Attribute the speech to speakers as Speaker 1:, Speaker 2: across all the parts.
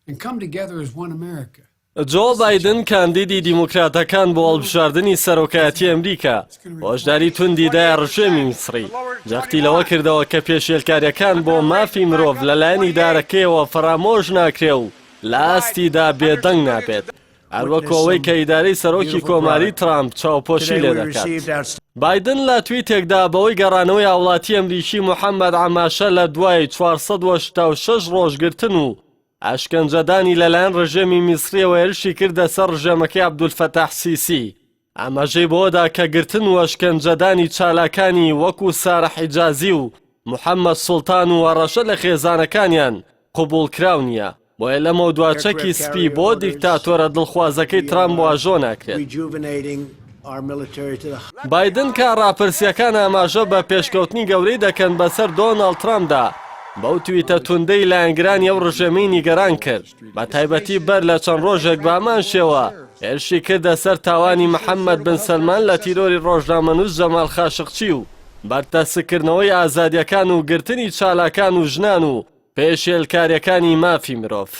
Speaker 1: and come together as one America.
Speaker 2: جۆ بایدن کاندیدی دیموکراتەکان بۆ هەڵبژاردنی سەرۆکایەتی ئەمریکا هۆشداری توندی دایە ڕژێمی میسری، جەختی لەوە کردەوە کە پێشێلکارییەکان بۆ مافی مرۆڤ لەلایەن ئیدارەکەیەوە فەرامۆش ناکرێ و لە ئاستیدا بێدەنگ نابێت، هەروەکو ئەوەی کە ئیدارەی سەرۆکی کۆماری ترامپ چاوپۆشی لێدەکات. بایدن لە تویتێکدا بەوەی گەڕانەوەی هاوڵاتی ئەمریکی محەمەد عەماشە لە دوای 486 ڕۆژ گرتن و ئەشکەنجەدانی لەلایەن ڕژێمی میسریەوە هێرشی کردە سەر ڕژێمەکەی عەبدولفەتاح سیسی، ئاماژەی بەوەدا کە گرتن و ئەشکەنجەدانی چالاکانی وەکو سارە حیجازی و محەمەد سوڵتان و هەڕەشە لە خێزانەکانیان قبوڵکراو نییە، بۆیە لەمەودوا چەکی سپی بۆ دیکتاتۆرە دڵخوازەکەی ترامپ واژۆ ناکرێت. بایدن کە ڕاپرسییەکان ئاماژە بە پێشکەوتنی گەورەی دەکەن بەسەر دۆناڵد ترامپدا، بەو تویتە توندەی لایەنگرانی ئەو ڕژێمەی نیگەران کرد، بە تایبەتی بەر لە چەند ڕۆژێک بە هەمان شێوە هێرشی کردە سەر تاوانی محەممەد بن سەلمان لە تیرۆری ڕۆژنامەنووس جەمال خاشقچی و بەرتەسککردنەوەی ئازادییەکان و گرتنی چالاکان و ژنان و پێشێلکارییەکانی مافی مرۆڤ.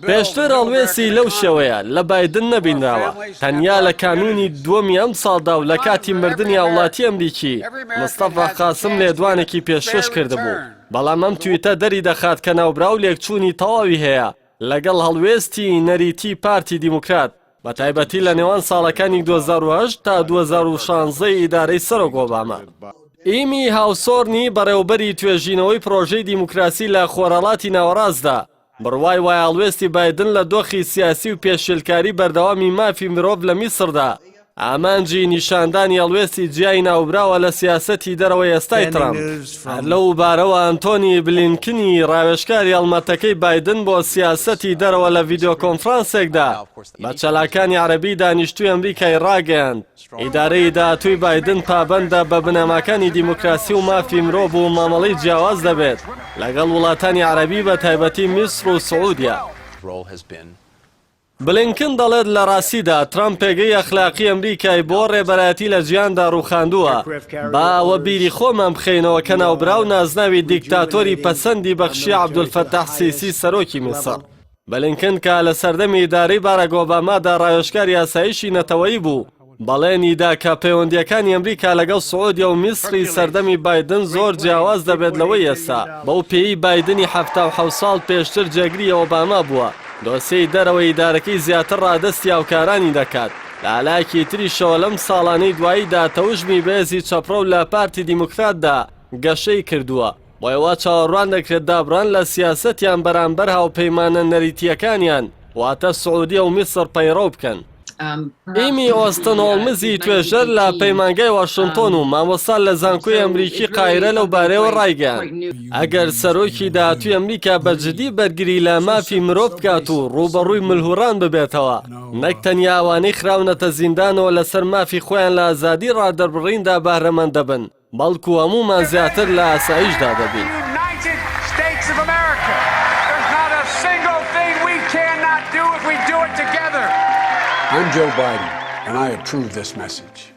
Speaker 2: پێشتر هەڵوێستی لەو شێوەیە لە بایدن نەبینراوە، تەنیا لە کانوونی دووەمی ئەمساڵدا و لە کاتی مردنی هاوڵاتی ئەمریکی مستەفا قاسم لێدوانێکی پێشکەش کردبوو، بەڵام ئەم تویتە دەریدەخات کە ناوبراو لێکچوونی تەواوی هەیە لەگەڵ هەڵوێستی نەریتی پارتی دیموکرات، بە تایبەتی لە نێوان ساڵەکانی 2008 تا 2016 ی ئیدارەی سەرۆک ئۆباما. ئیمی هاوسۆرنی بەڕێوەبەری توێژینەوەی پرۆژەی دیموکراسی لە خۆرهەڵاتی ناوەڕاستدا، بڕوای وایە هەڵوێستی بایدن لە دۆخی سیاسی و پێشێلکاری بەردەوامی مافی مرۆڤ لە میسردا، ئامانجی نیشاندانی هەڵوێستی جیای ناوبراوە لە سیاسەتی دەرەوەی ئێستای ترەمپ. هەر لەو بارەوە ئەنتۆنی بلینکنی ڕاوێژکاری هەڵمەتەکەی بایدن بۆ سیاسەتی دەرەوە لە ڤیدیۆ کۆنفرانسێکدا بە چالاکانی عەرەبی دانیشتووی ئەمریکای ڕاگەیاند، ئیدارەی داهاتووی بایدن پابەندە بە بنەماکانی دیموکراسی و مافی مرۆڤ و مامەڵەی جیاواز دەبێت لەگەڵ وڵاتانی عەرەبی بە تایبەتی میسر و سعودیە. بلینکن دەڵێت لە ڕاستیدا ترەمپ پێگەی ئەخلاقی ئەمریکای بۆ ڕێبەرایەتی لە جیهاندا ڕووخاندووە، با ئەوە بیری خۆمان بخەینەوە کە ناوبراو نازناوی دیکتاتۆری پەسەندی بەخشیە عەبدولفەتاح سیسی سەرۆکی میسڕ. بلینکن کە لە سەردەمی ئیدارەی باراک ئۆبامادا ڕاوێژکاری ئاسایشی نەتەوەیی بوو، بەڵێنی دا کە پەیوەندییەکانی ئەمریکا لەگەڵ سعودیە و میسری سەردەمی بایدن زۆر جیاواز دەبێت لەوەی ئێستا، بەو پێیەی بایدنی 77 ساڵ پێشتر جێگری ئۆباما بووە، دۆسیەی دەرەوەی ئیدارەکەی زیاتر ڕادەستی هاوکارانی دەکات. لە لایەکی تریشەوە لەم ساڵانەی دواییدا تەوژمی بەهێزی چەپڕەو لە پارتی دیموکراتدا گەشەی کردووە، بۆیە وا چاوەڕوان دەکرێت دابڕان لە سیاسەتیان بەرامبەر هاوپەیمانە نەریتییەکانیان واتە سعودیە و میسڕ پەیڕەو بکەن. ئیمی ئۆستن هۆڵمزی توێژەر لە پەیمانگای واشنتۆن و مامۆستا لە زانکۆی ئەمریکی قاهیرە لەو بارەیەوە ڕایگەیاند، ئەگەر سەرۆکی داهاتووی ئەمریکا بە جدی بەرگری لە مافی مرۆڤ بکات و ڕووبەڕووی ملهوڕان ببێتەوە، نەک تەنیا ئەوانەی خراونەتە زیندانەوە لەسەر مافی خۆیان لە ئازادی ڕادەربڕیندا بەهرەمەند دەبن، بەڵکو هەموومان زیاتر لە ئاسایشدا دەبین.
Speaker 1: I'm Joe Biden and I approve this message.